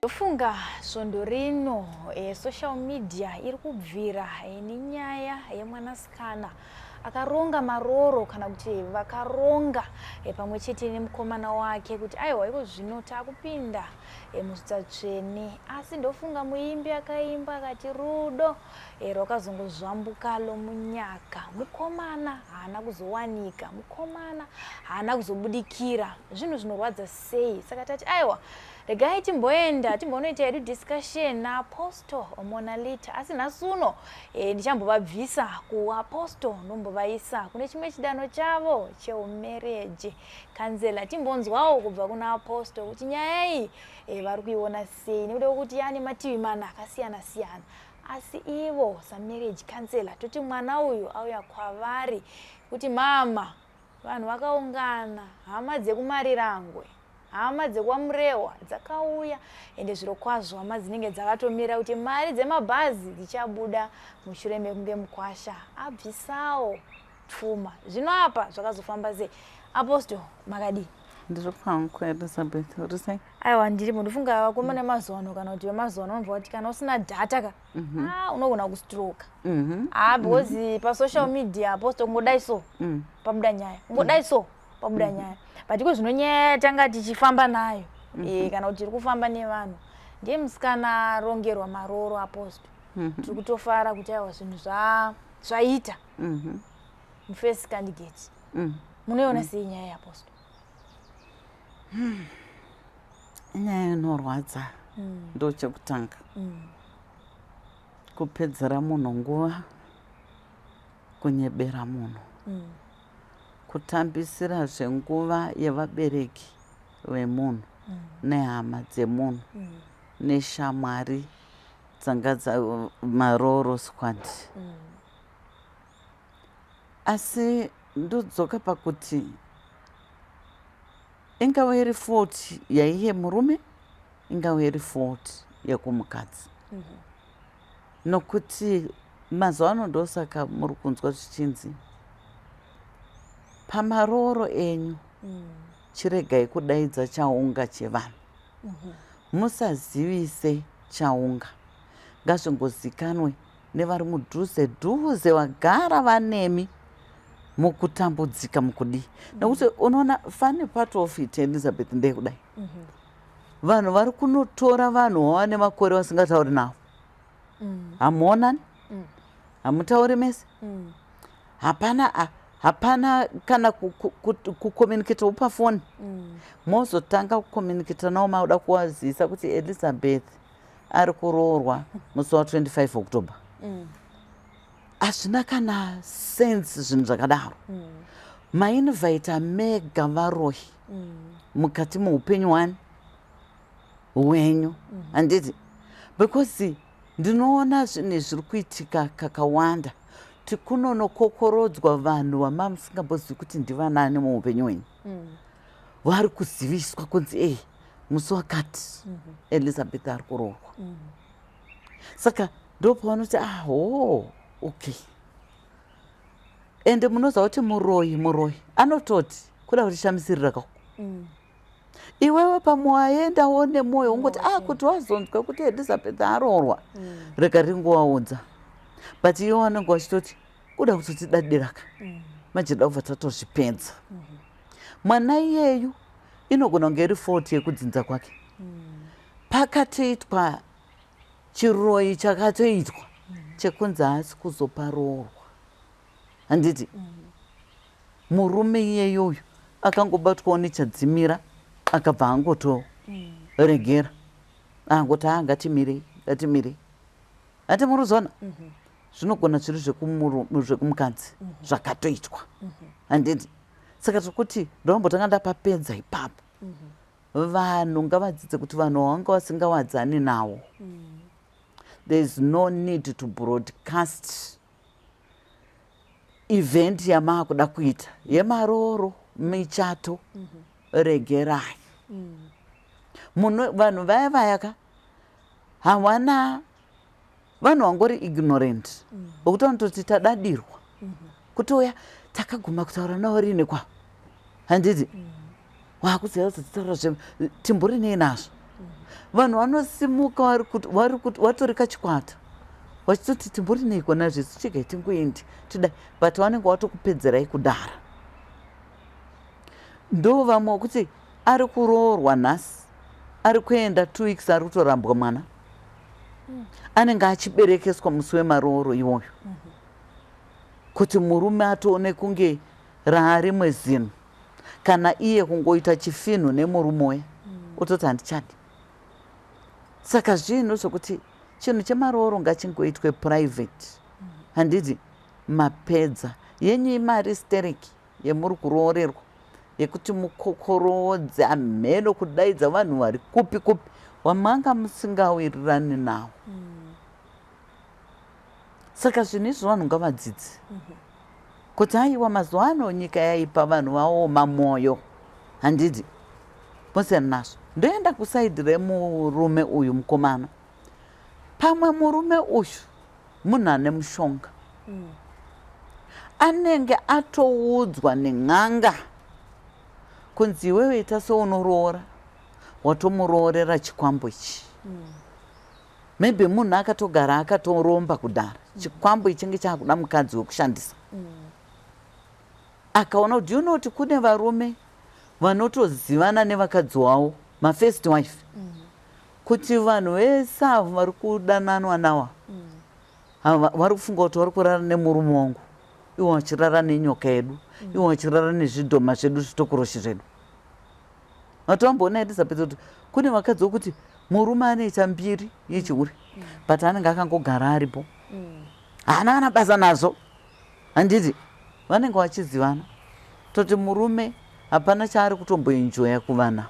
Ndofunga svondo rino social media iri kubvira nenyaya yemwanasikana akaronga marooro kana kuti vakaronga pamwe chete nemukomana wake kuti aiwa, iko zvino takupinda musvitsa tsvene. Asi ndofunga muimbi akaimba akati rudo rwakazongozvambuka lomunyaka. Mukomana haana kuzowanika, mukomana haana kuzobudikira. Zvinhu zvinorwadza sei. Saka tati aiwa, regai timboenda timbonoita yedu discussion naApostle Monalita. Asi nhasi uno ndichambovabvisa kuApostle, ndombovaisa kune chimwe chidanho chavo cheumarriage counselor. Timbonzwawo kubva kuna Apostle kuti nyaya iyi vari kuiona sei, nekuda kwekuti yaane mativi mana akasiyana siyana. Asi ivo samarriage counselor, toti mwana uyu auya kwavari kuti mama, vanhu vakaungana, hama dzekuMarirangwe, hama dzekwaMurewa dzakauya, ende zviro kwazvo hama dzinenge dzakatomira kuti mari dzemabhazi dzichabuda mushure mekunge mukwasha abvisawo pfuma. Zvino apa zvakazofamba sei? Apostle, makadii? Ndiri pangu, Elizabeth, uri sei? Aiwa, ndiripo. Ndofunga vakomana vemazuva ano kana kuti vemazuva ano vanobva kuti kana usina data ka, ah, unogona kustroka. Ah, because pasocial media, Apostle, kungodai so pabuda nyaya, kungodai so pabuda nyaya. But iko zvino nyaya yatanga tichifamba nayo kana kuti tiri kufamba nevanhu ndiye musikana arongerwa marooro. Apostle, tiri kutofara kuti aiwa, zvinhu zvaita mufirst candidate. Munoiona sei nyaya yeApostle? Inyaya inorwadza. Ndo chekutanga, kupedzera munhu nguva, kunyebera munhu, kutambisira zvenguva yevabereki vemunhu nehama dzemunhu neshamwari dzanga marooro squad. Asi ndodzoka pakuti ingave iri fault yaiye murume, ingave iri fault yekumukadzi, nokuti mazuva ano ndosaka muri kunzwa zvichinzi pamarooro enyu chiregai kudaidza chaunga chevanhu, musazivise chaunga, ngazvingozikanwe nevari mudhuze dhuze vagara vanemi mukutambudzika mukudii. Nekuti unoona, funny part of it, Elizabeth, ndeyekudai: vanhu vari kunotora vanhu vava nemakore vasingatauri navo. Hamuonani, hamutauri mese, hapana hapana kana kucommunicatawo pafoni. Mozotanga kucommunicata navo mauda kuvazivisa kuti Elizabeth ari kuroorwa musi wa25 October. Hazvina kana sense zvinhu zvakadaro. Mainvita mega varoyi mukati muupenyu hwani hwenyu, handiti? Because ndinoona zvinhu zviri kuitika kakawanda, tikunonokokorodzwa vanhu vama musingambozivi kuti ndivanani muupenyu hwenyu, vari kuziviswa kunzi ei, musi wakati Elizabeth ari kuroorwa. Saka ndopavanoti, "Ah, oh, okay." Ende munoziva kuti muroyi, muroyi anototi kuda kutishamisirira kako. Iwewe pamwe waendawo nemwoyo ungoti, "Ah, kuti wazonzwa kuti Elizabeth aroorwa, rega ringovaudza." But iwe vanenge vachitoti kuda kutotidadiraka manje, da kubva tatozvipedza. Mwana iyeyu inogona kunge iri fault yekudzinza kwake. Pakatoitwa chiroyi, chakatoitwa chekunzi haasi kuzoparoorwa, handiti? Murume iyeyoyo akangobatwawo nechadzimira, akabva angotoregera, angoti, "A, ngatimirei, ngatimirei." Hati muruzona, zvinogona zviri zvekumukadzi zvakatoitwa, handiti? Saka tiri ndombotanga ndapapedza ipapo. Vanhu ngavadzidze kuti vanhu vavanga vasingawadzani nawo, there is no need to broadcast event yamaakuda kuita yemaroro, michato. Regerai. Muno vanhu vaya vaya ka, hawana, vanhu vangori ignorant vokuti vanototi tadadirwa kutouya. Takaguma kutaura navo rini kwa, handiti? Wakuziva kuti titaura zve timbori nei nazvo. Vanhu vanosimuka vari kuti vatori kachikwata vachitoti timbori neiko nazvesu, chigai tingoendi tidai, but vanenge vatokupedzerai kudara. Ndo vamwe wekuti ari kuroorwa nhasi, ari kuenda 2 weeks, ari kutorambwa mwana. Anenge achiberekeswa musi wemarooro iwoyo kuti murume atoone kunge raarimwe zino, kana iye kungoita chifinhu nemurume uya, ototi handichadi. Saka zvinhu zvokuti chinhu chemarooro ngachingoitwe private, handiti? Mapedza yenyu imari stereki yemuri kuroorerwa, yekuti mukokorodze amheno kudaidza vanhu vari kupi kupi wamanga musingawirirani nawo. Saka zvinhu izvi vanhu ngavadzidze kuti aiwa, mazuva ano nyika yaipa, vanhu vaoma mwoyo, handiti? Musiyana nazvo. Ndoenda kuside remurume uyu, mukomana. Pamwe murume uyu munhu ane mushonga, anenge atoudzwa nen'anga kunzi iwewe ita seunoroora, watomuroorera chikwambo ichi. Maybe munhu akatogara akatoromba kudhara, chikwambo ichinge chaakuda mukadzi wekushandisa. Akaona kuti, you know kuti kune varume vanotozivana nevakadzi wavo, mafirst wife, kuti vanhu vese avo vari kudananwa nawa vari kufunga kuti vari kurara nemurume wangu, ivo vachirara nenyoka yedu, ivo vachirara nezvidhoma zvedu, zvitokoroshi zvedu. Matomboona, Elizabeth, kuti kune vakadzi vokuti murume anoita mbiri yechihure, but anenge akangogara aripo, haana kana basa nazvo, handiti? Vanenge vachizivana. Toti murume hapana chaari kutomboenjoya kuvana,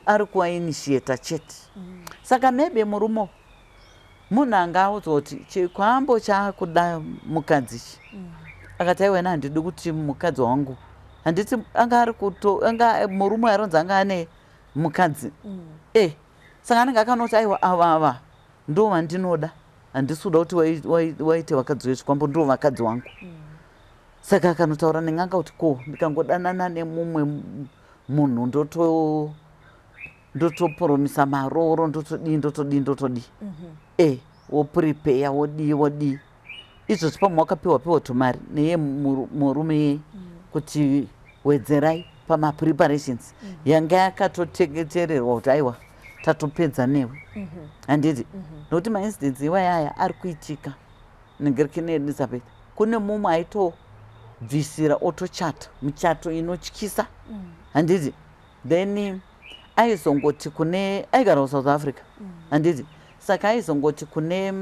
ari kuvainitiata chete. Saka maybe murume munhu anga audzwa kuti chikwambo chaakuda mukadzi ichi, akati aiwena, handidi kuti mukadzi wangu, handiti anga ari kuto anga murume aronzi anga ane mukadzi e, saka anenge akanoti aiwa, ava ava ndo vandinoda, handisi kuda kuti waite vakadzi vechikwambo, ndo vakadzi wangu. Saka akanotaura nen'anga kuti ko ndikangodanana nemumwe munhu, ndotopromisa marooro, ndotodii, ndotodii, ndotodii, e woprepare, wodii, wodii. Izvozvi pamwe wakapiwa piwa tumari neye murume yeye kuti wedzerai pamapreparations. Yanga yakatoteketererwa kuti aiwa, tatopedza newe, handiti? Nokuti maincidents iwayaya ari kuitika negerkine Elizabeth. Kune mumwe aitobvisira otochata muchato inotyisa, handiti? Then aizongoti kune aigara kuSouth Africa, handiti? Saka aizongoti kune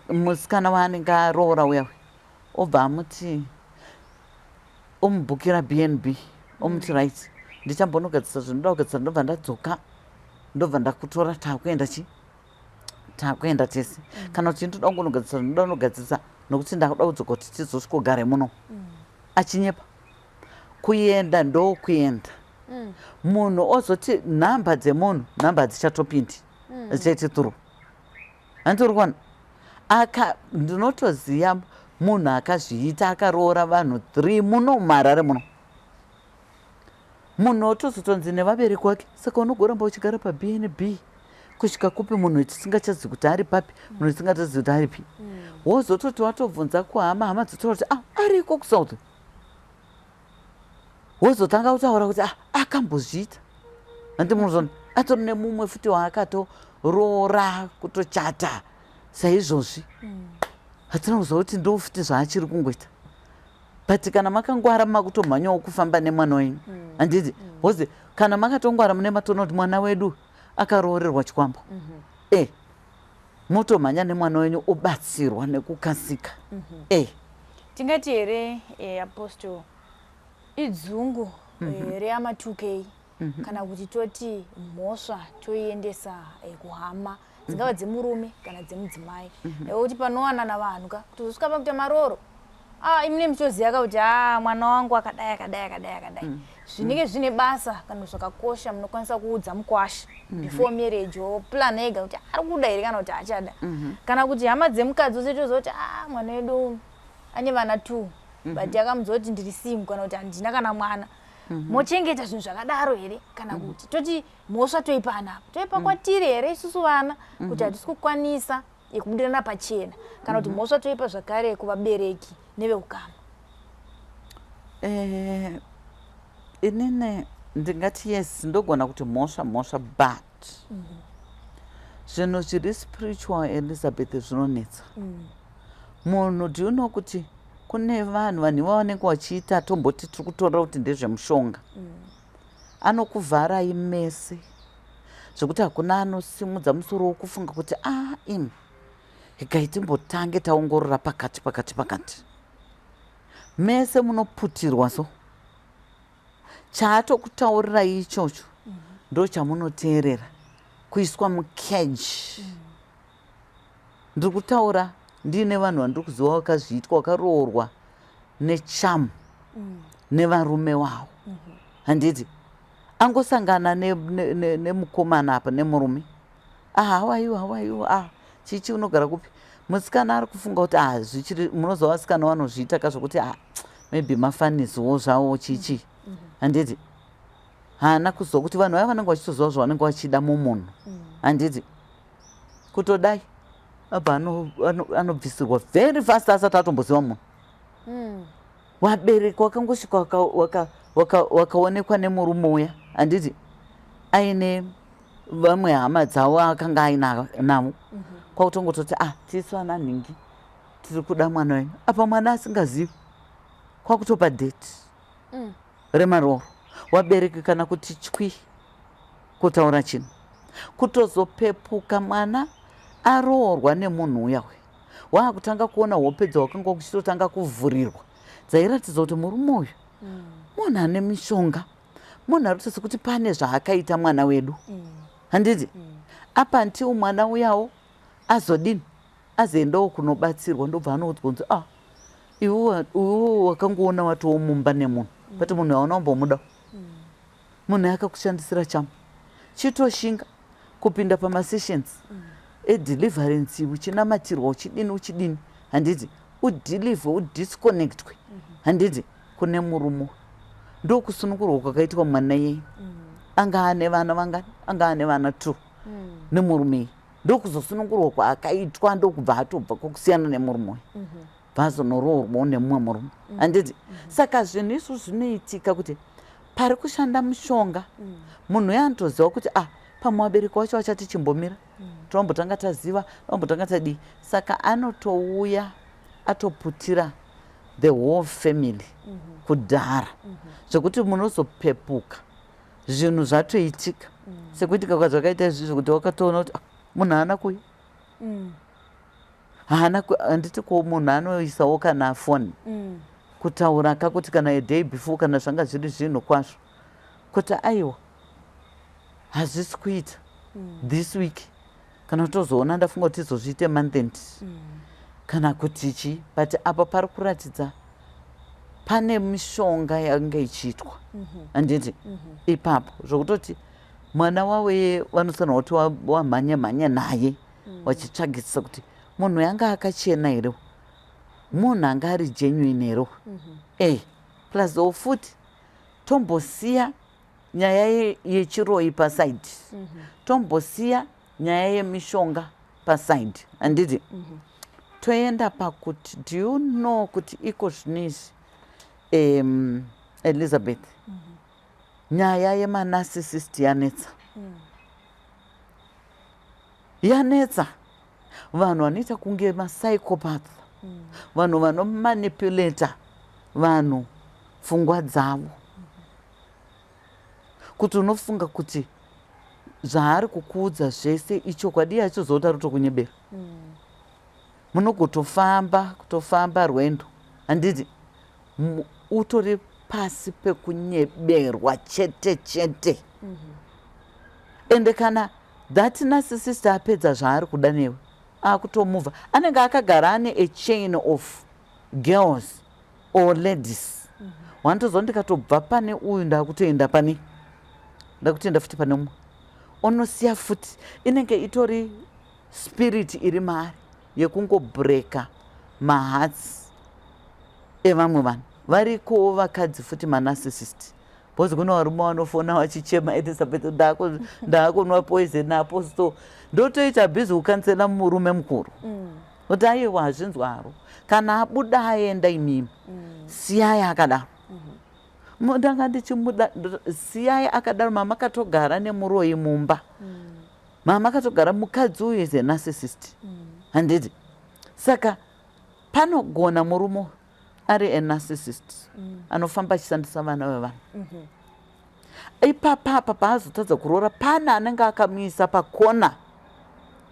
musikana waanenge aroora uya, obva amuti, omubhukira BnB, omuti, "Right, ndichambonogadzisa zvinoda kugadzisa, ndobva ndadzoka, ndobva ndakutora, taakuenda chi taakuenda tese," kana kuti, "Ndoda kungonogadzisa zvinoda kunogadzisa nokuti ndakuda kudzoka kuti tizosvikogare muno," achinyepa. Kuenda ndokuenda, munhu ozoti nhamba dzemunhu, nhamba hadzichatopindi, dzichaiti through, handiti? Uri kuona aka ndinotoziva munhu akazviita, akaroora vanhu three muno muHarare muno. Munhu otozotonzi nevabereki wake, "Saka unogoramba uchigara paBnB kusvika kupi?" Munhu tisingachazivi kuti ari papi, munhu tisingachazivi kuti aripi. Wozototi watobvunza kuhama, hama dzotaura kuti, "Ah, ariko kuSouth." Wozotanga kutaura kuti, "Ah, akambozviita," handi? Munozona atori nemumwe futi waakatoroora, kutochata saizvozvi. Hatina kuziva kuti ndo futi zvaachiri kungoita. But kana makangwara, makutomhanyawo kufamba nemwana wenyu, handiti? Because kana makatongwara, mune matoona kuti mwana wedu akaroorerwa chikwambo, e motomhanya nemwana wenyu, obatsirwa nekukasika e. Tingati here, Apostle, idzungu reama 2K, kana kuti toti mhosva toiendesa kuhama dzingava dzemurume kana dzemudzimai, nekuti panowanana vanhu ka kutozosvika pakuita maroro, ah, imune muchitoziva ka kuti a mwana wangu akadai, akadai, akadai, akadai, zvinenge zvine basa kana zvakakosha, munokwanisa kuudza mukwasha before marriage, oplan ega kuti ari kuda here kana kuti haachada, kana kuti hama dzemukadzi ozoitoziva kuti a mwana wedu ane vana two, but akamudza kuti ndiri single kana kuti handina kana mwana. Mochengeta zvinhu zvakadaro here, kana kuti toti mhosva toipa anapo, toipa kwatiri here isusu vana, kuti hatisi kukwanisa yekubudirana pachena, kana kuti mhosva toipa zvakare kuvabereki neveukama? Inini ndingati yes, ndogona kuti mhosva mhosva, but zvinhu zviri spiritual, Elizabeth, zvinonetsa munhu. Do you know kuti kune vanhu ivavo vanenge vachiita, tomboti tiri kutora kuti ndezvemushonga, anokuvharai mese zvekuti hakuna anosimudza musoro wokufunga kuti, "A ah, imi, regai timbotange taongorora pakati pakati pakati." Mese munoputirwa, so chaatokutaurirai ichocho ndo chamunoteerera, kuiswa mucage. Ndiri kutaura ndiine vanhu vandiri kuziva vakazviitwa, vakaroorwa nechamu nevarume wavo, handiti? Angosangana nemukomana apa, nemurume, "Ah, how are you? How are you? Ah, chichi, unogara kupi?" Musikana ari kufunga kuti, ah, zvichiri, munoziva vasikana vanozviita ka, zvokuti, ah, maybe mafaniziwo zvavo, chichi, handiti? Haana kuziva kuti vanhu vaya vanenge vachitoziva zvavanenge vachida mumunhu, handiti? Kutodai abva anobvisirwa very fast asati atomboziva munhu. Vabereki wakangosvika, wakaonekwa nemurume uya, handiti, aine vamwe hama dzavo akanga aina navo, kwakutongototi, "Ah, tisu ana nhingi, tiri kuda mwana wenyu." Apa mwana asingazivi, kwakutopa date remaroro. Wabereki kana kuti chwi kutaura chinhu, kutozopepuka mwana aroorwa nemunhu uya uya, waakutanga kuona hope dzawakanga uchitotanga kuvhurirwa dzairatidza kuti murume uyu munhu ane mishonga, munhu ari kutosa kuti pane zvaakaita mwana wedu, handiti? Apa ntiwo mwana uyawo azodini, azoendawo kunobatsirwa, ndobva anoudzwa kunzi, "Ah, iwe wakangoona watowo mumba nemunhu, but munhu hauna kumbomuda, munhu akakushandisira chamu. Chitoshinga kupinda pamasessions edeliverance, uchinamatirwa, uchidini, uchidini, handiti? Udeliver, udisconnectwe, handiti, kune murume." Ndokusunungurwa kwakaitwa mwana iyeye. Anga ane vana vangani? Anga ane vana two nemurume iye. Ndokuzosunungurwa kwaakaitwa, ndokubva atobva kwokusiyana nemurume uyu, bvazonoroorwawo nemumwe murume, handiti? Saka zvinhu izvo zvinoitika kuti pari kushanda mushonga, munhu uyo anotoziva kuti, ah, pamwe vabereki vacho vachati chimbomira, tombotanga taziva, tombotanga tadii. Saka anotouya atoputira the whole family kudhara, zvekuti munozopepuka zvinhu zvatoitika, sekuitika kwazvakaita izvizvo, kuti wakatoona kuti, ah, munhu haana kuuya, haana. Handiti ko munhu anoisawo kana foni kutaura kakuti kana a day before, kana zvanga zviri zvinhu kwazvo, kuti aiwa, hazvisi kuita this week, kana tozoona, ndafunga kuti tizozviite month end, kana kuti chii. But apa pari kuratidza pane mishonga yanga ichiitwa, handiti? Ipapo zvokutoti mwana wavo vanofanira kuti wamhanye mhanye naye, vachitsvagisisa kuti munhu yanga akachena here, munhu anga ari genuine here. Plus wo futi tombosiya nyaya yechiroyi paside, tombosiya nyaya yemishonga paside, handiti? Toenda pakuti, do you know kuti iko zvinezvi, Elizabeth, nyaya yemanarcissist yanetsa, yanetsa. Vanhu vanoita kunge mapsychopath, vanhu vanomanipulata vanhu pfungwa dzavo, kuti unofunga kuti zvaari kukuudza zvese ichokwadi, iye achizoti ari kutokunyebera. Munogotofamba kutofamba rwendo, handiti? Utori pasi pekunyeberwa chete chete. Ende kana that narcissist apedza zvaari kuda newe, akutomuvha, anenge akagara ane a chain of girls or ladies. Wanotozwa, "Ndikatobva pane uyu, ndakutoenda pane, ndakutoenda futi pane umwe." Onosiya futi, inenge itori spirit iri maari yekungobreaka mahearts evamwe vanhu. Varikowo vakadzi futi manarcissist. Because kune varume vanofona vachichema, "Elizabeth, ndaakunwa poison apostle." Ndotoita busy kucounsela murume mukuru kuti aiwa, hazvinzwaro. Kana abuda aenda, imimi siyai akadaro. Ndanga ndichimuda, siyai akadaro. Mama katogara nemuroyi mumba, mama katogara. Mukadzi uyu is a narcissist, handiti? Saka panogona murume uyu ari a narcissist anofamba achishandisa vana vevanhu. Ipapapa paazotadza kuroora, pane anenge akamuisa pakona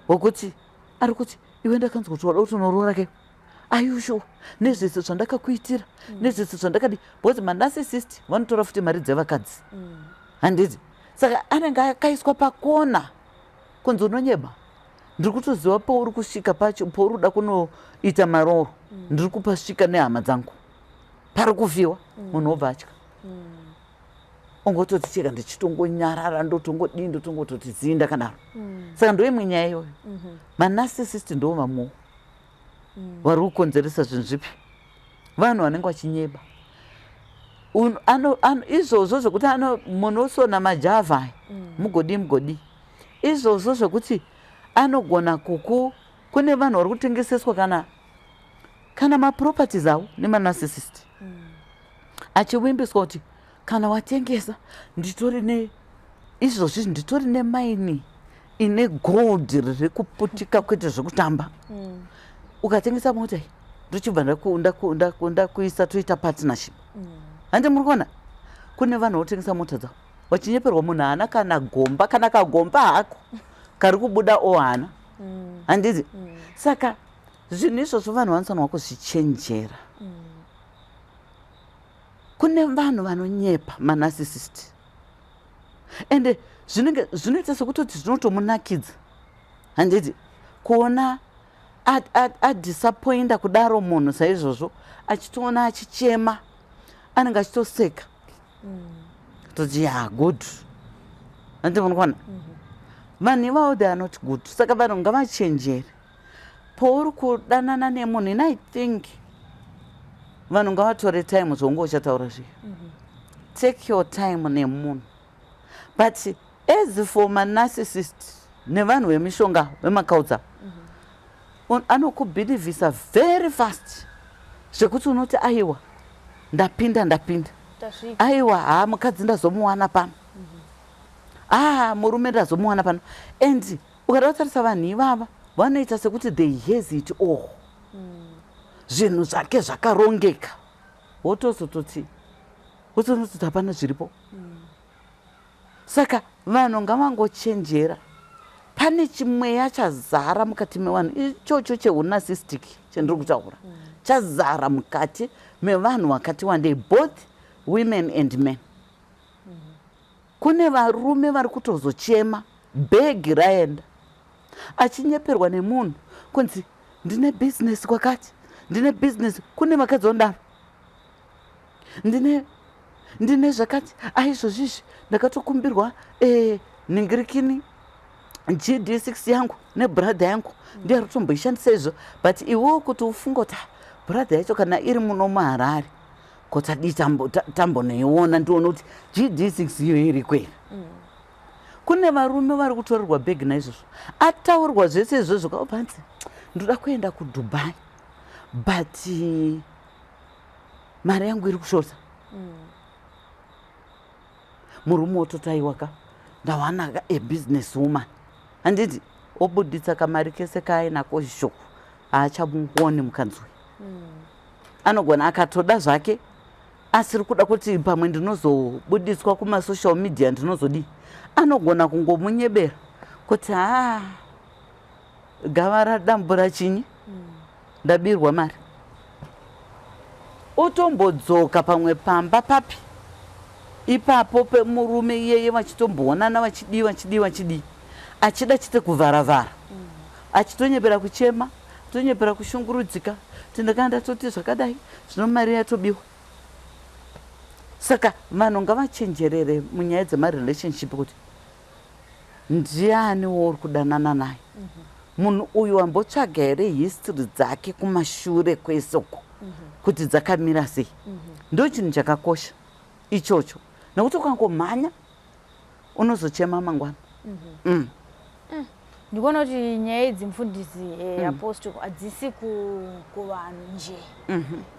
wekuti ari kuti, "Iwe, ndakanzwa kuti wada kuti unoroora ke. Are you sure nezvese zvandakakuitira, nezvese zvandakadi?" Because manarcissist vanotora futi mari dzevakadzi, handiti? Saka anenge akaiswa pakona kunzi, "Unonyeba, ndiri kutoziva pauri kusvika pacho, pauri kuda kunoita maroro. Ndiri kupasvika nehama dzangu, pari kufiwa." Munhu wobva atya, ongototi, "Cheka ndichitongonyarara, ndotongodii, ndotongototi zii ndakadaro." Saka ndoimwe nyaya iyoyo. Manarcissist ndo vamwewo vari kukonzeresa zvinhu zvipi. Vanhu vanenge vachinyeba. Izvozvo zvekuti munosona majavha aya, mugodii mugodii, izvozvo zvekuti anogona kuku kune vanhu vari kutengeseswa kana maproperties avo nemanarcissist, achivimbiswa kuti kana watengesa, nditori ne izvozvi, nditori nemine ine gold riri kuputika, kwete zvekutamba. Ukatengesa mota iyi, ndochibva ndakuisa, toita partnership." Handi muri kuona kune vanhu votengesa mota dzavo vachinyeperwa? Munhu haana kana gomba, kana kagomba hako kari kubuda ohana, handiti? Saka zvinhu izvozvo vanhu vanofanirwa kuzvichenjera. Kune vanhu vanonyepa, manarcissist, ende zvinenge zvinoita sekutoti zvinotomunakidza, handiti, kuona adisappointa kudaro munhu saizvozvo, achitoona achichema, anenge achitoseka toti, "Ya, good." Handiti munokuona vanhu ivavo? They are not good. Saka vanhu ngavachenjere pauri kudanana nemunhu. In I think vanhu ngavatore time. Zvonge uchataura zviya, take your time nemunhu. But as for manarcissist nevanhu vemishonga, vemacults, anokubelievisa very fast zvekuti unoti, "Aiwa, ndapinda, ndapinda." Tasvika. "Aiwa, haa, mukadzi ndazomuwana pano, aa murume ndazomuwana pano." And ukada kutarisa vanhu ivava, vanoita sekuti they has it all, zvinhu zvake zvakarongeka. Wotozototi, wotozototi hapana zviripo. Saka vanhu ngavangochenjera. Pane chimweya chazara mukati mevanhu ichocho cheunarcissistic chendiri kutaura, chazara mukati mevanhu vakati wandei, both women and men. Kune varume vari kutozochema bhegi raenda, achinyeperwa nemunhu kunzi, "Ndine bhizinesi kwakati, ndine bhizinesi." Kune vakadzi vandaro, Ndine zvakati." Aizvozvizvi ndakatokumbirwa ningirikini GD6 yangu nebrother yangu, ndiye ari kutomboishandisa izvo. But iwewo kuti ufunga kuti, "Ah, brother yacho kana iri muno muHarare, ko tadii tambonoiona, ndione kuti GD6 iyo iri kweri?" Kune varume vari kutorerwa bhegi naizvozvo. Ataurwa zvese izvozvo, kaopanzi, "Ndoda kuenda kuDubai, but mari yangu iri kushota." Murume wototaiwa ka, "Ndawana ka a business woman," handiti? Obuditsa kamari kese kaainako zho, haachamuoni mukadzi uyu. Anogona akatoda zvake, asiri kuda kuti pamwe ndinozobudiswa kumasocial media, ndinozodii. Anogona kungomunyebera kuti, "Haa, gava radambura chinyi, ndabirwa mari." Otombodzoka pamwe pamba papi ipapo pemurume iyeye, vachitomboonana, vachidii, vachidii, vachidii, achida chite kuvharavhara, achitonyepera kuchema, tonyepera kushungurudzika kuti, "Ndakanga ndatoti zvakadai, zvino mari yatobiwa." Saka vanhu ngavachenjerere munyaya dzemarelationship kuti ndiani wouri kudanana naye. Munhu uyu wambotsvaga here history dzake kumashure kwesoko kuti dzakamira sei? Ndo chinhu chakakosha ichocho. Nekuti ukangomhanya unozochema mangwana. Ndikuona kuti nyaya idzi, mufundisi, apostle, hadzisi kuvanhu nje,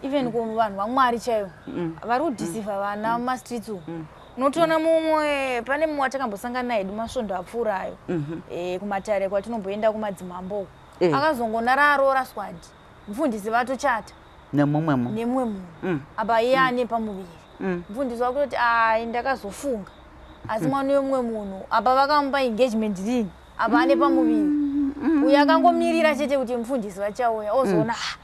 even kuvanhu vaMwari chaivo vari kudeceiva vana mumastreets umu. Unotoona mumwe, pane mumwe watakambosangana naye masvondo apfuurayo, kumatare kwatinomboenda kumadzimambo uku. Akazongonara aroora swadi, mufundisi, vatochata. Nemumwe munhu. Nemumwe munhu. Apa iye ane pamuviri. Mufundisi wakutoti, "Ai, ndakazofunga, asi mwana wemumwe munhu." Apa vakamupa engagement ring, apa ane pamuviri. Uyo akangomirira chete kuti mufundisi vachauya, ozoona, "Ah,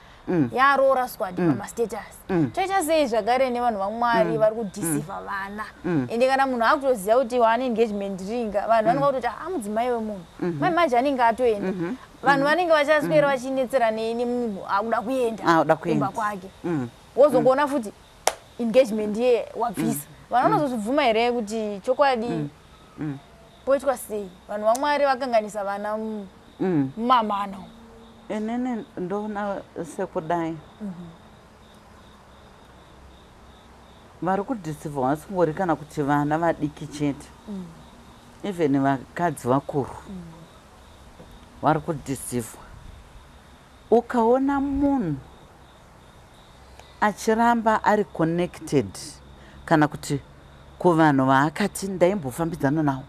yaroora squad pamastatus." Toita sei zvakare nevanhu vaMwari vari kudeceiva vana? Ende kana munhu akutoziva kuti waane engagement ring, vanhu vanonga kutoti, "Ah, mudzimai wemunhu." Mai manje anenge atoenda, vanhu vanenge vachaswera vachinetsera nemunhu akuda kuenda Akuda kuenda. kumba kwake. Wozongoona futi engagement ye wabvisa. Vanhu vanozozvibvuma here kuti chokwadi? Poitwa sei? Vanhu vaMwari vakanganisa vana mumamana umu. Inini ndoona sekudai, vari kudeceiva vasingori kana kuti vana vadiki chete, even vakadzi vakuru vari kudeceivwa. Ukaona munhu achiramba ari connected kana kuti kuvanhu vaakati ndaimbofambidzana navo,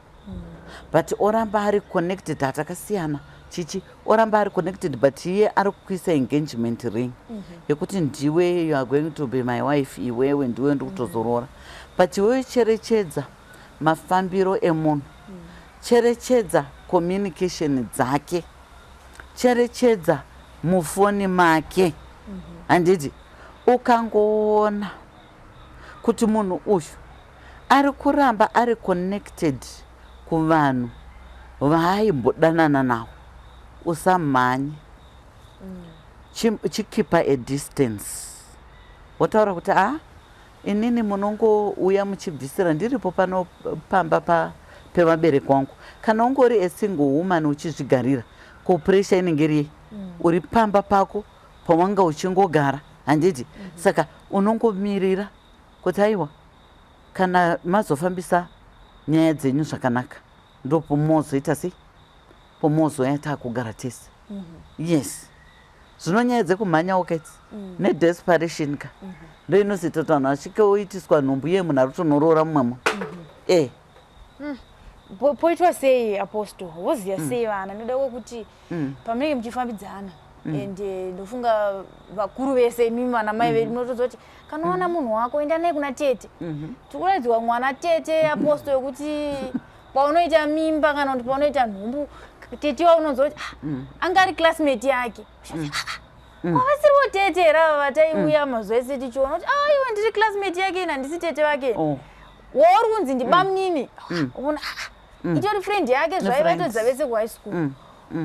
but oramba ari connected, hatakasiyana chichi, oramba ari connected, but iye ari kuisa engagement ring yekuti ndiwe, you are going to be my wife, iwewe ndiwe ndikutozoroora, but iwewe cherechedza mafambiro emunhu, cherechedza communication dzake, cherechedza mufoni make, handiti? Ukangoona kuti munhu uyu ari kuramba ari connected kuvanhu vaaimbodanana navo, usamhanye. Chikeepa a distance, wotaura kuti, "A, inini munongouya muchibvisira ndiripo pano pamba pevabereki vangu." Kana ungori a single woman uchizvigarira, ko pressure inenge iri uri pamba pako pawanga uchingogara, handiti? Saka unongomirira kuti aiwa, kana mazofambisa nyaya dzenyu zvakanaka, ndopomozoita sei, pomozoya taakugara tese. Yes, zvino nyaya dzekumhanyawo kaidzi nedesperation ka, ndo inozoita kuti vanhu vasvike oitiswa nhumbu, iye munhu ari kutonoroora mumwe munhu e. Poitwa sei, apostle? Voziva sei vana? Ndoda kwekuti pamunenge muchifambidzana, and ndofunga vakuru vese, imimi vana mai vedu, munotoziva kuti kana waona munhu wako, enda naye kuna tete. Tikuratidzwa mwana tete, apostle, yekuti paunoita mimba kana kuti paunoita nhumbu, tete waunonzwa kuti, "Ah, anga ari classmate yake." Uchati, "Ah, kwavasiriwo tete here ava vataiuya mazuva ese tichiona?" Kuti, "Ah, iwe, ndiri classmate yake ina, handisi tete vake." Wauri kunzi ndibamunini, uona, "Ah, itori friend yake zvaiva." Friends. Todza vese kuhigh school.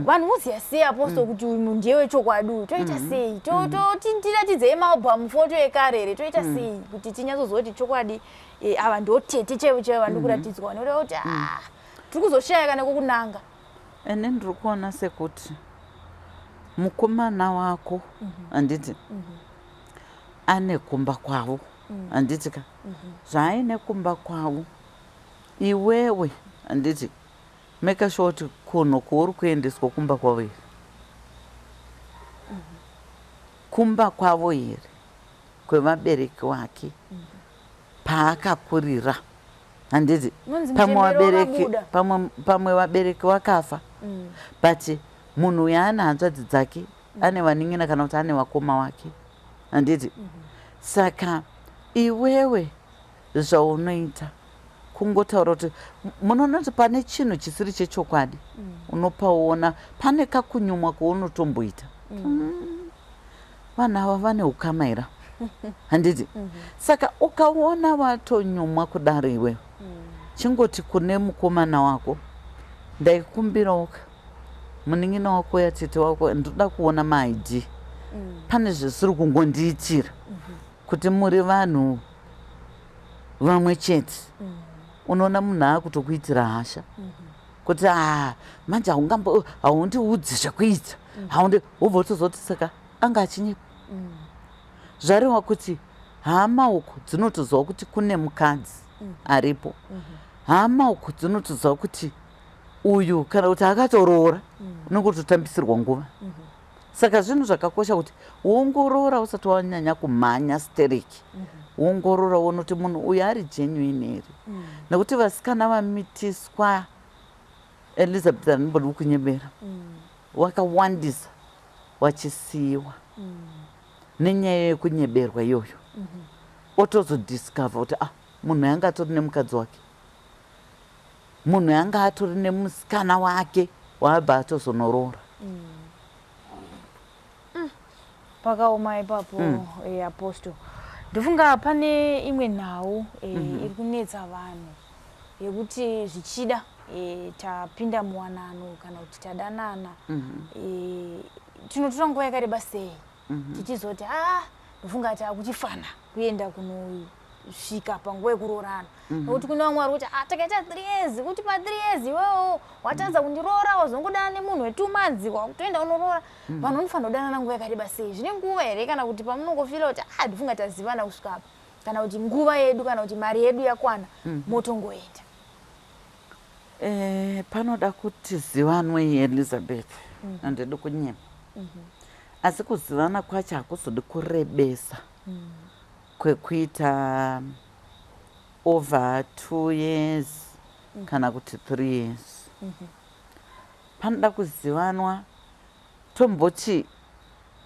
Vanhu voziva sei, apostle, kuti uyu munhu ndiye chokwadi uyu? Toita sei? Tiratidzei maalbum photo ekare here? Toita sei kuti tinyatsoziva kuti chokwadi, ava ndo tete chaivo chaivo vandiri kuratidzwa? Nekuda kuti, ah, tiri kuzoshaya kana kwokunanga. Ene ndiri kuona sekuti mukomana wako, handiti, ane kumba kwavo, handiti ka? Zvaaine kumba kwavo, iwewe, handiti, make sure kuti kunhu kwauri kuendeswa kumba kwavo here, kumba kwavo here kwevabereki wake paakakurira, handiti? Unonzi Pamwe muchembere vabereki wakabuda. pamwe vabereki vakafa, but munhu uyu ane hanzvadzi dzake, ane vanin'ina kana kuti ane vakoma wake, handiti? Saka iwewe zvaunoita kungotaura kuti munoona kuti pane chinhu chisiri chechokwadi, unopaona pane kakunyumwa kwaunotomboita. Vanhu ava vane ukama here, handiti? Saka ukaona watonyumwa kudaro, iwewe chingoti kune mukomana wako, "Ndaikumbirawo ka, munin'ina wako, yatete wako, ndoda kuona maID. Pane zvisiri kungondiitira kuti muri vanhu vamwe chete." Unoona munhu akutokuitira hasha kuti, "A, manje haungambo haundiudzi zvekuita, haundi." Wobva utozoti saka anga achinyepa. Zvareva kuti hama uku dzinotoziva kuti kune mukadzi. Aripo hama uku dzinotoziva kuti uyu kana kuti akatoroora, unenge kutotambisirwa nguva. Saka zvinhu zvakakosha kuti uongorora usati wanyanya kumhanya stereki. Uongorora uone kuti munhu uyu ari genuine here, nekuti vasikana vamitiswa, Elizabeth, handimbodi kukunyebera, wakawandisa wachisiyiwa nenyaya yekunyeberwa iyoyo. Otozodiscover kuti, ah, munhu yanga atori nemukadzi wake, munhu yanga atori nemusikana wake waabva atozonoroora. Pakaoma ipapo. Apostle, ndofunga pane imwe nhau iri kunetsa vanhu yekuti zvichida tapinda muwanano kana kuti tadanana, tinotora nguva yakareba sei tichizoti, a, ndofunga taakuchifana kuenda kunosvika panguva yekuroorana? Nokuti kune vamwe vari kuti, ah, takaita 3 years, kuti pa 3 years iwewo watadza kundiroora, wazongodana nemunhu we2 months, wakutoenda unoroora. Vanhu vanofanira kudanana nguva yakareba sei? Zvine nguva here, kana kuti pamunongofeela kuti, ah, ndifunga tazivana kusvika apa, kana kuti nguva yedu kana kuti mari yedu yakwana, motongoenda? Panoda kuti zivanwe, Elizabeth, handidi kunyema, asi kuzivana kwacho hakuzodi kurebesa kwekuita over 2 years kana kuti 3 years. Panoda kuzivanwa, tomboti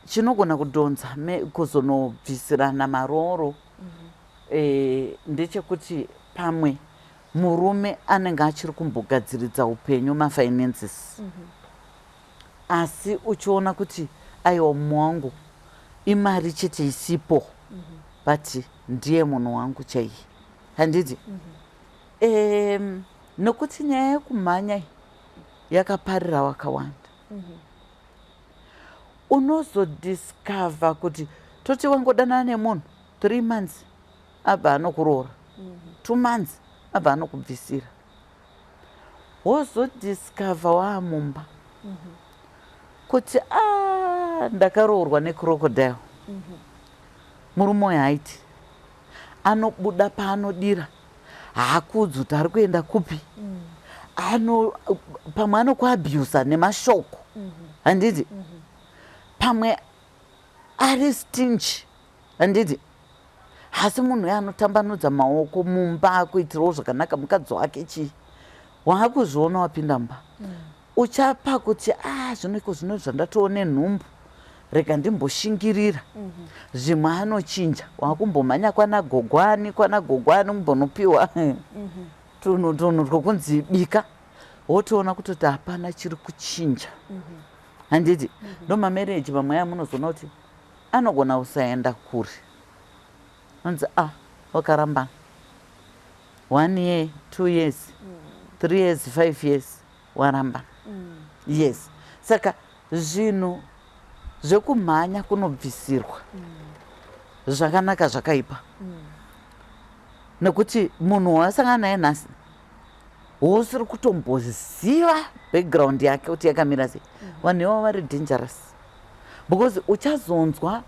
chinogona kudhonza kuzonobvisirana marooro ndechekuti pamwe murume anenge achiri kumbogadziridza upenyu, mafinances, asi uchiona kuti, aiwa, mumwe wangu imari chete isipo, but ndiye munhu wangu chaiye, handiti? Nokuti nyaya yekumhanya iyi yakaparira wakawanda. Unozodiscover kuti toti wangodanana nemunhu 3 months, abva anokuroora, 2 months abva anokubvisira. Wozodiscover waamumba kuti, a, ndakaroorwa necrocodile. Murume uyu haiti, anobuda paanodira, haakudzi kuti ari kuenda kupi. Ano pamwe anokuabhusa nemashoko, handiti? Pamwe ari stingy, handiti? Asi munhu uyo anotambanudza maoko mumba kuitirawo zvakanaka mukadzi wake. Chii waakuzviona wapinda mumba, uchapa kuti, a, zvino iko zvino zvandatoone nhumbu, rega ndimboshingirira, zvimwe anochinja. Wakumbomhanya kwana gogwani, kwana gogwani, kumbonopiwa tunhu tunhu twokunzi bika, wotoona kutoti hapana chiri kuchinja, handiti? Ndo mamarriage mamwe aya munozoona kuti anogona kusaenda kure, anzi, a, wakarambana one year, 2 years, 3 years, 5 years, warambana. Yes, saka zvinhu zvekumhanya kunobvisirwa zvakanaka zvakaipa, nekuti munhu wasangana naye nhasi wosiri kutomboziva background yake kuti yakamira sei. Vanhu ivavo vari dangerous because uchazonzwa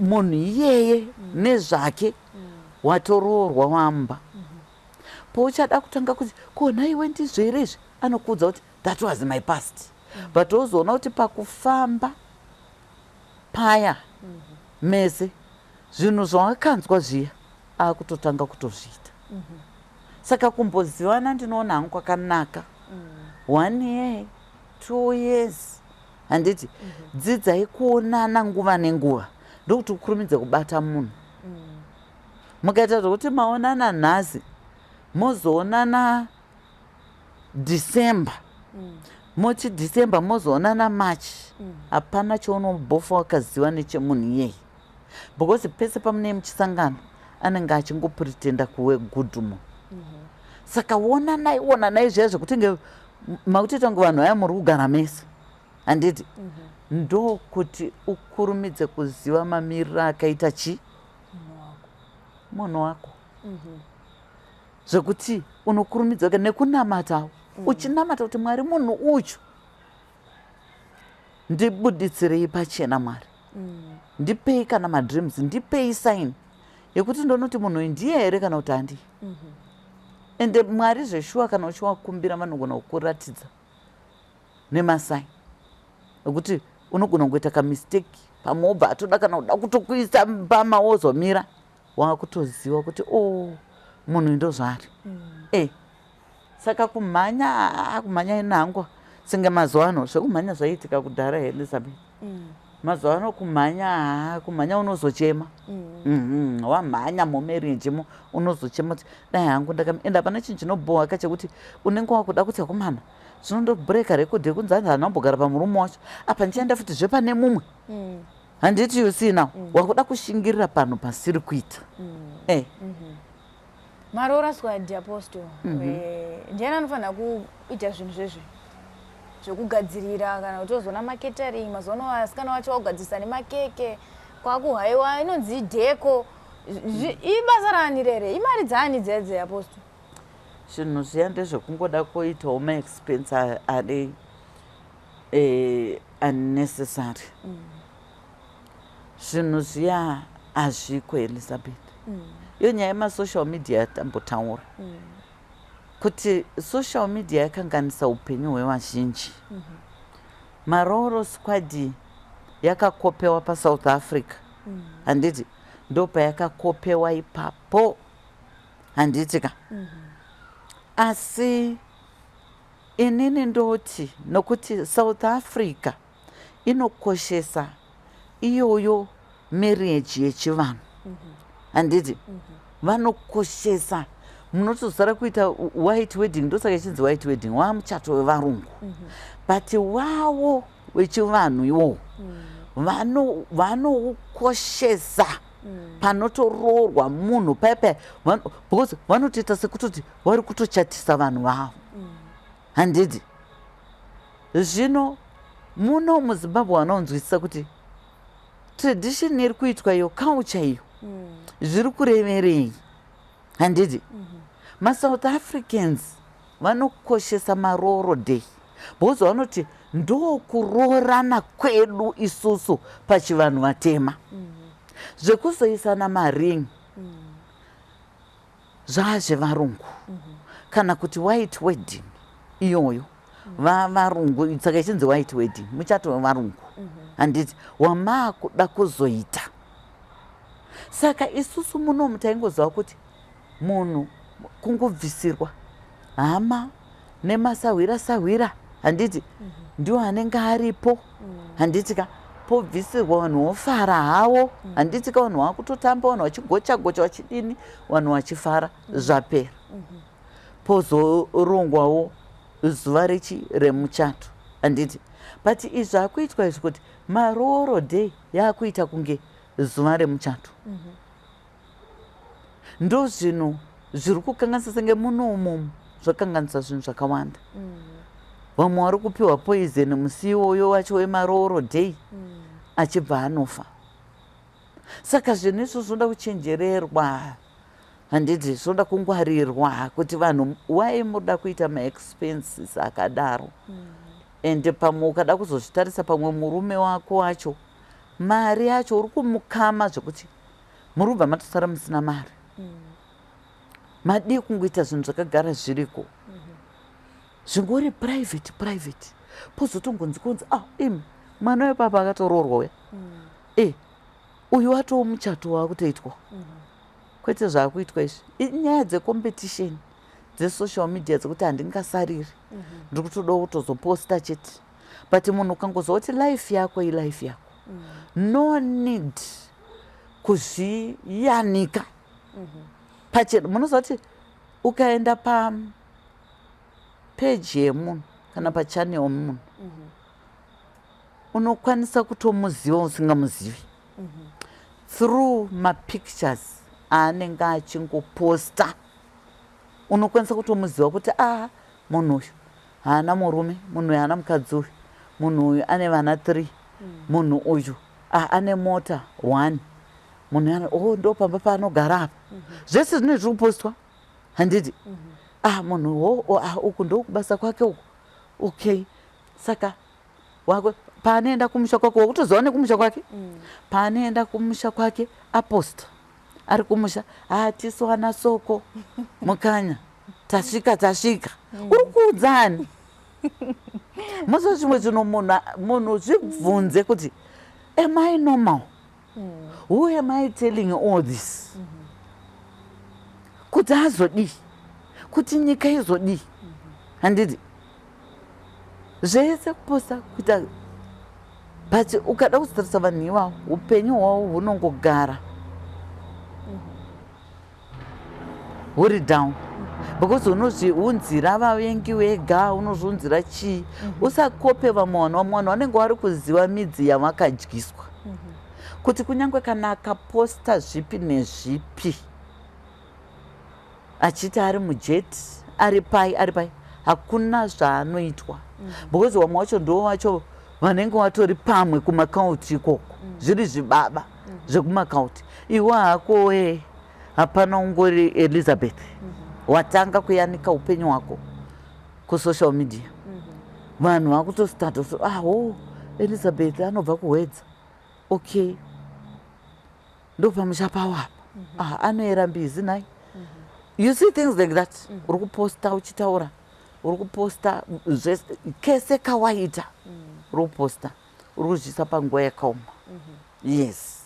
munhu iyeye nezvake watoroorwa wamba. Pauchada kutanga kuti, ko nhaiwe, ndizvo here izvi? Anokuudza kuti, "That was my past." But wozoona kuti pakufamba paya mese, zvinhu zvawakanzwa zviya akutotanga kutozviita. Saka kumbozivana ndinoona hangu kwakanaka, one year, 2 years, handiti? Dzidzai kuonana nguva nenguva, ndokuti ukurumidze kubata munhu. Mukaita zvokuti maonana nhasi, mozoonana December, moti December mozoonana March, hapana chaunombofa wakaziva nechemunhu iyeye, because pese pamunee muchisangana anenge achingopretenda kuve good munhu. Saka onanai, onanai zviya zvekuti makutoita kunge vanhu vaya muri kugara mese, handiti? Ndokuti ukurumidze kuziva mamiriro akaita chi munhu wako, zvekuti unokurumidza nekunamatawo, uchinamata kuti, "Mwari, munhu uyu ndibuditsirei pachena. Mwari, ndipei kana madreams, ndipei sign." Yekuti ndonoti munhu uyu ndiye here kana kuti handiye. Ende Mwari zveshuwa, kana uchiwakumbira, vanogona kukuratidza nemasigns ekuti unogona kungoita kamistake pamwe, wobva atoda kana kuda kutokuisa mbama, wozomira wakutoziva kuti o oh, munhu ndo zvaari. Saka kumhanya, kumhanya inhangwa senge mazuva ano zvekumhanya zvaiitika kudhara, Elizabeth. Mazuva ano kumhanya, haa, kumhanya unozochema. Wamhanya mumarriage mo, unozochema kuti dai hangu ndaka. Ende hapana chinhu chinobhohaka chekuti unenge wakuda kuti akomana, zvinondobreaka record yekunzi hanzi handina kumbogara pamurume wacho apa, ndichaenda futi zvepane mumwe. Handiti you see now, wakuda kushingirira panhu pasiri kuita. Maroora squad, Apostle, ndiani anofanira kuita zvinhu zvezvi zvekugadzirira, kana kuti ozoona macatering? Mazuva ano vasikana vacho vakugadzirisa nemakeke, kwakuhaiwa inonzi decor. Ibasa rani rere? Imari dzani dzedze, Apostle? Zvinhu zviya ndezvekungoda kuitawo maexpense ari unnecessary. Zvinhu zviya hazviko, Elizabeth. Iyo nyaya yemasocial media yatambotaura kuti social media yakanganisa upenyu hwevazhinji. Marooro squad yakakopewa paSouth Africa, handiti? Ndo payakakopewa ipapo, handiti ka? Asi inini ndoti nokuti South Africa inokoshesa iyoyo marriage yechivanhu, handiti? Vanokoshesa, munotozara kuita white wedding, ndosaka ichinzi white wedding, wamuchato wevarungu. But wawo wechivanhu iwowo vanoukoshesa. Panotoroorwa munhu paya paya, because vanotoita sekutoti vari kutochatisa vanhu vavo, handiti? Zvino muno muZimbabwe vanonzwisisa kuti tradition iri kuitwa iyo, culture iyo, zviri kureverei, handiti? MaSouth Africans vanokoshesa marooro day because vanoti ndokuroorana kwedu isusu pachivanhu vatema. Zvekuzoisana maring zvazvevarungu, kana kuti white wedding iyoyo vavarungu, saka ichinzi white wedding, muchato wevarungu, handiti, wamaakuda kuzoita. Saka isusu munomu taingoziva kuti munhu kungobvisirwa hama nemasahwira sahwira, handiti, ndiwo anenge aripo, handiti ka? Pobvisirwa vanhu vofara hawo, handiti ka? Vanhu vakutotamba, vanhu vachigocha gocha, vachidini, vanhu vachifara, zvapera. Pozorongwawo zuva rechi remuchato, handiti? But izvi akuitwa izvi kuti marooro day yaakuita kunge zuva remuchato, ndo zvinhu zviri kukanganisa. Senge munomumu zvakanganisa zvinhu zvakawanda. Vamwe vari kupiwa poison musi iwoyo wacho wemarooro day, achibva anofa. Saka zvinhu izvo zvinoda kuchenjererwa, handiti? Zvinoda kungwarirwa kuti vanhu wai muda kuita maexpenses akadaro. Ende pamwe ukada kuzozvitarisa, pamwe murume wako wacho mari yacho uri kumukama zvekuti muri kubva matosara musina mari. Madii kungoita zvinhu zvakagara zviriko, zvingori private private, pozotongonzi konzi, ah, imi mwana wepapa akatoroorwa uya, uyu watoo muchato waakutoitwa, kwete zvaakuitwa izvi. Inyaya dzecompetition dzesocial media dzekuti handingasariri, ndiri kutodawo kutozoposta chete. But munhu ukangozwa kuti life yako ilife yako, no need kuzviyanika pachena. Munoziva kuti ukaenda papeji yemunhu kana pachannel yemunhu, unokwanisa kutomuziva usingamuzivi through mapictures aanenge achingoposta. Unokwanisa kutomuziva kuti a munhu uyu haana murume, munhu uyu haana mukadzi, uyu munhu uyu ane vana 3, munhu uyu ane mota 1, munhu oh, ndo pamba paanogara apa. Zvese zvinenge zviri kupostwa, handiti? Ah, munhu oh, ah, uku ndokubasa kwake uku, okay. Saka wako paanoenda kumusha kwake, wakutoziva nekumusha kwake. Paanoenda kumusha kwake aposta. Ari kumusha, "Hatisu ana soko mukanya, tasvika, tasvika." Uri kuudzani muso chimwe chino munhu zvibvunze kuti, "Am I normal? Who am I telling all this?" Kuti azodii, kuti nyika izodii? Handiti zvese kuposta kuita, but ukada kuzotarisa vanhu ivavo, upenyu hwavo hunongogara huri down, because unozviunzira vavengi wega, unozviunzira chii. Usakope vamwe vanhu. Vamwe vanhu vanenge vari kuziva midzi yavakadyiswa, kuti kunyange kana akaposta zvipi nezvipi achiti ari mujet, ari pai, ari pai, hakuna zvaanoitwa, because vamwe vacho ndo vacho vanenge vatori pamwe kumakauti ikoko, zviri zvibaba zvekumakauti. Iwe hako we hapana, ungori Elizabeth, watanga kuyanika upenyu hwako kusocial media. Vanhu vakutostarta, so, "Ah, oh, Elizabeth anobva kuHwedza, okay, ndo pamusha pavo apa. Ah, anoyera mbizi nai." You see, things like that. Uri kuposta uchitaura, uri kuposta zvese, kese kawaita uri kuposta, uri kuzviisa panguva yakaoma, yes.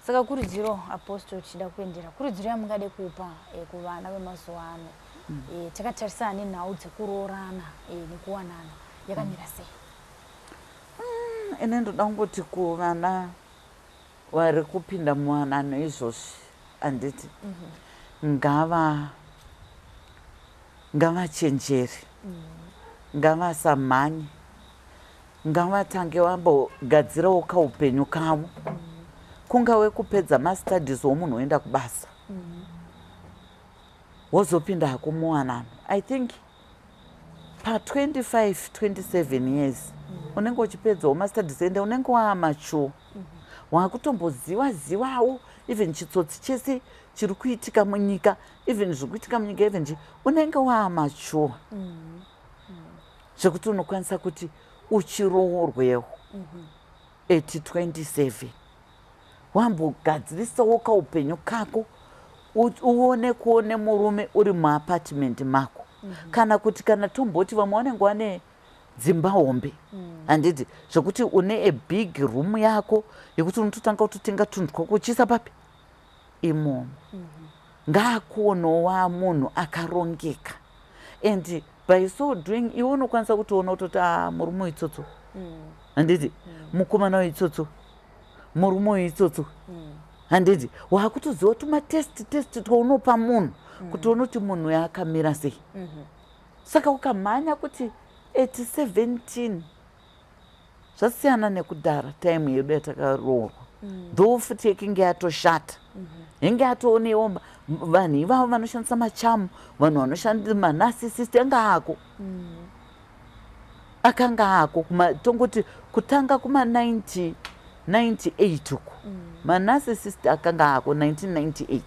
Saka kurudziro, Apostle, tichida kuendera kurudziro yamungade kupa kuvana vemazuva ano, takatarisana nenhau dzekuroorana nekuwanana, yakamira sei? Ine ndoda kungoti kuvana vari kupinda muwanano izvozvi, handiti, ngavachenjere, ngavasamhanye, ngavatange vambogadzirawo kaupenyu kavo, kungave kupedza mastudies womunhu oenda kubasa, wozopinda hako muwanano. I think pa25 27 years unenge uchipedzawo mastudies, ende unenge waamature, waakutomboziva zivawo even chitsotsi chese chiri kuitika munyika, even zviri kuitika munyika, even chi unenge waamature zvekuti unokwanisa kuti uchiroorwewo at 27, wambogadzirisawo kaupenyu kako, uone kuone murume uri muapartment mako, kana kuti kana tomboti vamwe vanenge vane dzimba hombe, handiti, zvekuti une a big room yako yekuti unototanga kutotenga tunhu twako uchiisa papi imomo. Ngaakuonowa munhu akarongeka, and by so doing iwe unokwanisa kutoona kutoti, "A, murume uitsotso, handiti, mukomana uitsotso, murume uitsotso," handiti? Waakutoziva tumatest test twaunopa munhu kuti uone kuti munhu uyu akamira sei. Saka ukamhanya kuti at 17, zvasiyana nekudhara, time yedu yatakaroorwa, though futi yekinge yatoshata, inge yatoonewo vanhu ivavo vanoshandisa machamu, vanhu vanoshandisa manarcissist anga ako, akanga ako tongoti kutanga kuma 90 98 uku, manarcissist akanga ako 1998,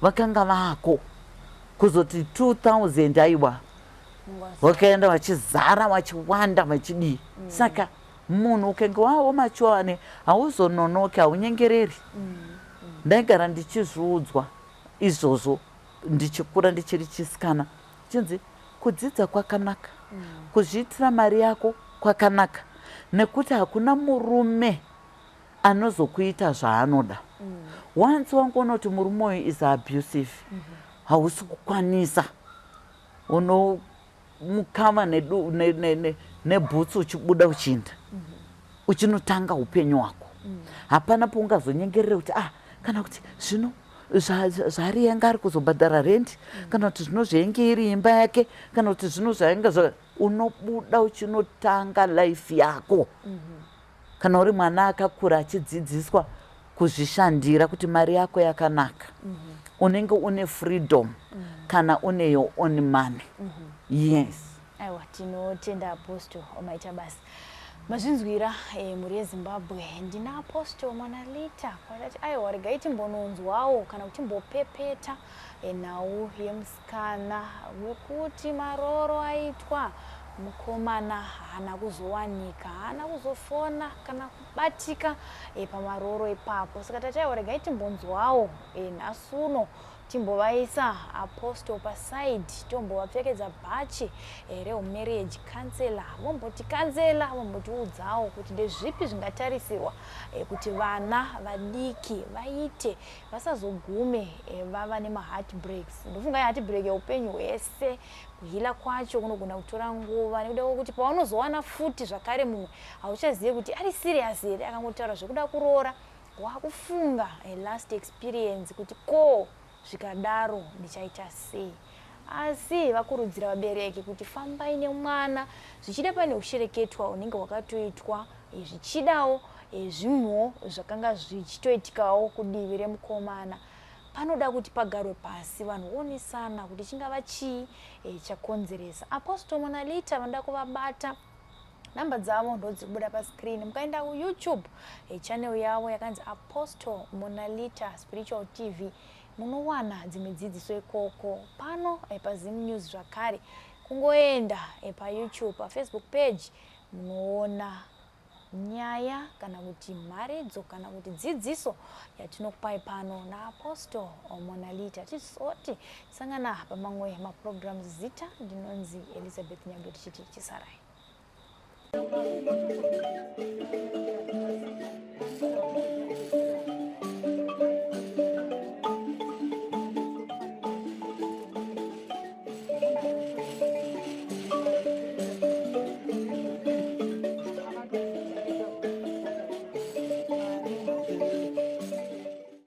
vakanga vako. Kuzoti 2000, aiwa, vakaenda vachizara, vachiwanda, vachidii. Saka munhu ukange wawo machuwane, hauzononoki, haunyengereri. Ndaigara ndichizviudzwa izvozvo ndichikura, ndichiri chisikana, chinzi kudzidza kwakanaka, kuzviitira mari yako kwakanaka, nekuti hakuna murume anozokuita zvaanoda. Once wangoona kuti murume uyu is abusive, hausi kukwanisa, unomukama nebhutsu uchibuda, uchiinda, uchinotanga upenyu hwako. Hapana paungazonyengerere kuti, ah, kana kuti zvino zvari yanga ari kuzobhadhara rendi, kana kuti zvino zvainge iri imba yake, kana kuti zvino zvainge zva. Unobuda uchinotanga life yako. Kana uri mwana akakura achidzidziswa kuzvishandira, kuti mari yako yakanaka, unenge une freedom kana une your own money, yes. Aiwa, tinotenda Apostle, maita basa. Mazvinzwira, mhuri yeZimbabwe, ndina Apostle Mwanalita. Kwatati aiwa, regai timbononzwawo kana kuti timbopepeta nhau yemusikana wekuti maroro aitwa. Mukomana haana kuzowanika, haana kuzofona kana kubatika pamaroro ipapo. Saka tataiwa regai timbonzwawo nhasi uno, timbovaisa Apostle paside, tombovapfekedza bhachi rehumarriage counselor, vomboti-counsel-a, vombotiudzawo kuti ndezvipi zvingatarisirwa kuti vana vadiki vaite vasazogume vava nemaheartbreaks. Ndofunga heartbreak yeupenyu hwese, kuheal-a kwacho kunogona kutora nguva, nekuda kwekuti paunozowana futi zvakare mumwe, hauchazivi kuti ari serious here. Akangotaura zvekuda kuroora, wakufunga last experience kuti ko zvikadaro ndichaita sei? Asi vakurudzira vabereki kuti fambai nemwana, zvichida pane ushereketwa unenge hwakatoitwa, zvichidawo zvinhuwo zvakanga zvichitoitikawo kudivi remukomana. Panoda kuti pagarwe pasi, vanhu voonesana kuti chingava chii chakonzeresa. Apostle Monalita, vanoda kuvabata, namba dzavo ndodzikubuda pascreen. Mukaenda kuYouTube channel yavo yakanzi Apostle Monalita Spiritual TV, munowana dzimwe dzidziso ikoko. Pano paZim News zvakare, kungoenda paYouTube, paFacebook page, munoona nyaya kana kuti mharidzo kana kuti dzidziso yatinokupai pano naApostle Monalita. Tisoti sangana pamamwe maprograms. Zita ndinonzi Elizabeth Nyagwe, tichiti chisarai.